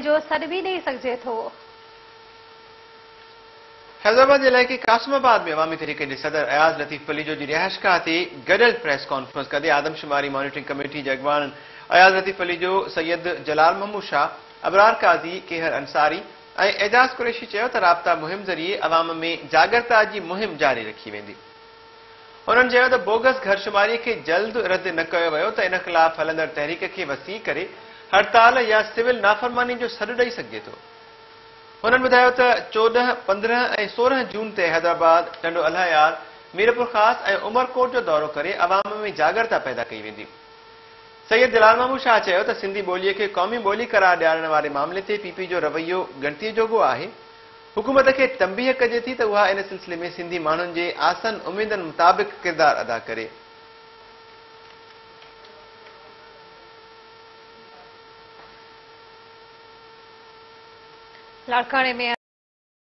جو سڏ به ڏئي سگهجي ٿو. حيدرآباد جي علائقي قاسم آباد ۾ عوامي تحريڪ جي صدر اياز لطيف پليجو جي رهائشگاهه تي گڏيل پريس ڪانفرنس ڪندي آدمشماري مانيٽرنگ ڪميٽي جي اڳواڻن اياز لطيف پليجو، سيد جلال محمود شاهه، ابرار قاضي، ڪيهر انصاري ۽ اعجاز قريشي چيو ته رابطا مهم ذريعي عوام ۾ جاڳرتا جي مهم جاري رکي ويندي. هنن چيو ته بوگس گهر شماري کي جلد رد نه ڪيو ويو ته ان خلاف هلندڙ تحريڪ کي وسيع ڪري هڙتال يا سول نافرماني جو سڏ ڏئي سگهجي ٿو. هنن ٻڌايو ته 14، 15 ۽ 16 جون تي حيدرآباد، ٽنڊو الهيار، ميرپورخاص ۽ عمرڪوٽ جو دورو ڪري عوام ۾ جاڳرتا پيدا ڪئي ويندي. سيد جلال محمود شاهه چيو ته سنڌي ٻوليء کي قومي ٻولي قرار ڏيارڻ واري معاملي تي پي پي جو رويو ڳڻتيء جوڳو آهي. حڪومت کي تنبيهه ڪجي ٿي ته اها ان سلسلي ۾ سنڌي ماڻهن جي آسن اميدن مطابق ڪردار ادا ڪري. لاڙڪاڻي ۾